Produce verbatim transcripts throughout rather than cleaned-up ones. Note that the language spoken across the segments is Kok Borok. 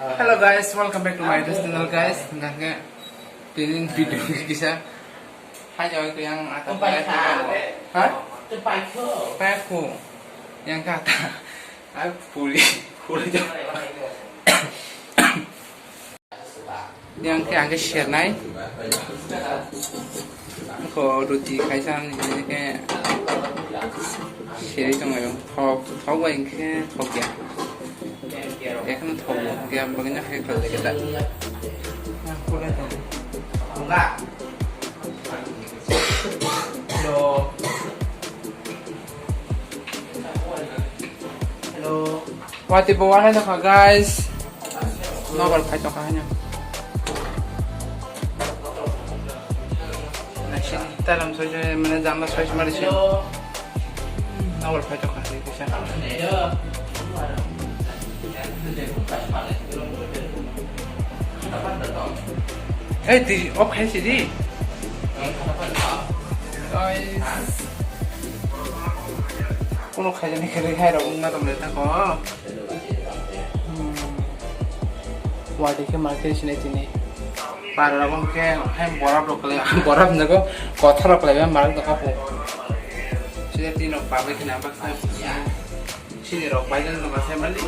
Hello guys, welcome back to my YouTube channel guys. Hingkha khe tini video kisa hai jawi ko yang ata pai kha. Ha? Pai kho. Pai kho. Yang kata. Ai puri. Puri jawi. Yang khe ang khe sernai. Ko ruti kaisa ni khe seri tong yo. Thok, thok bai khe thok ya. Ekno thok ya, bagina khe khol de kita. Hello. Hello. Wati bo wana tongkha, guys. Nobar phai tongkha hanya. Nasi talam soi soi, mane jamba soi soi mari soi. Nobar phai tongkha, soi soi. Hey, di, off khai sidi. Guys. Kuno khaijani khe rwi hai rok wngma tong le tako. Hmm. Wadi khe market sinai tini. Para rok khe hai borap rok le borap nago kothar rok le marok da kapo. Sida tin rok pabai khe nang bak sai. Sini rok bai jan ma sai mali.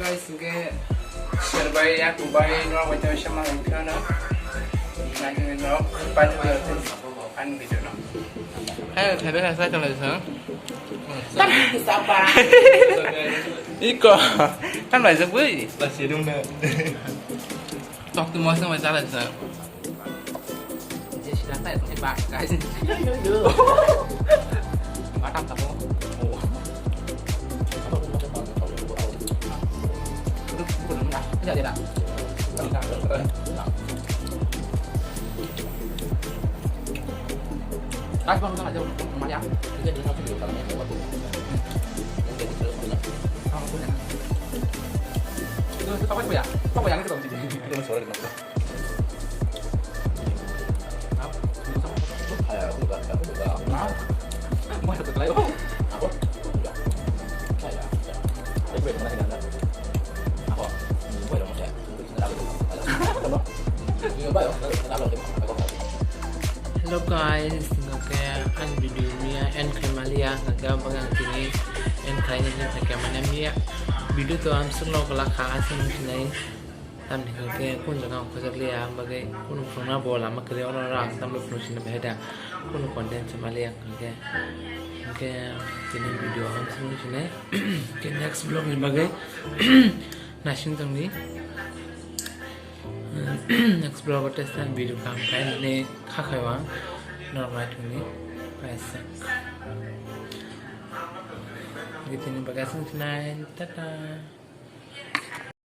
Guys, ke serbai ya kubai no bai sai mali khana. Nang rok pai ani video no. Hai, hai, hai, hai, hai, hai. Iko, kan bai jabui. Masih dong dah. Tok tu mau sama jalan sa. Jadi silakan saya pakai bak, guys. Batam kamu. Oh. Itu, itu belum dah. Tidak, tidak. Guys, bang, aja rumah ya. Itu dia langsung dulu kalau mau buat. Yang jadi terus punya. Itu, itu apa ya? Apa yang itu, Bang? Itu masih orang di mana? Hello guys, okay, ang video ni end khai maliya, okay, abang ang tini end khai ni, okay, mane miya video to ang sung lo kala kha asung sinai. Tamni hwnkhe kung jaga ang khojak liya, ang bagwi kunu phwrwngna bo lama kwrwi, oro oro ang tamni phwrwng sina bahai da, kunu content se maliya hwnkhe, hwnkhe tini video ang sini sini, hwnkhe next vlog ni bagwi naising tongdi, next vlog o tesa video kaham khai nini kha khai o ang norok naithokni kaisa. Hwnkhe tini bagwi aswk sinai, tata.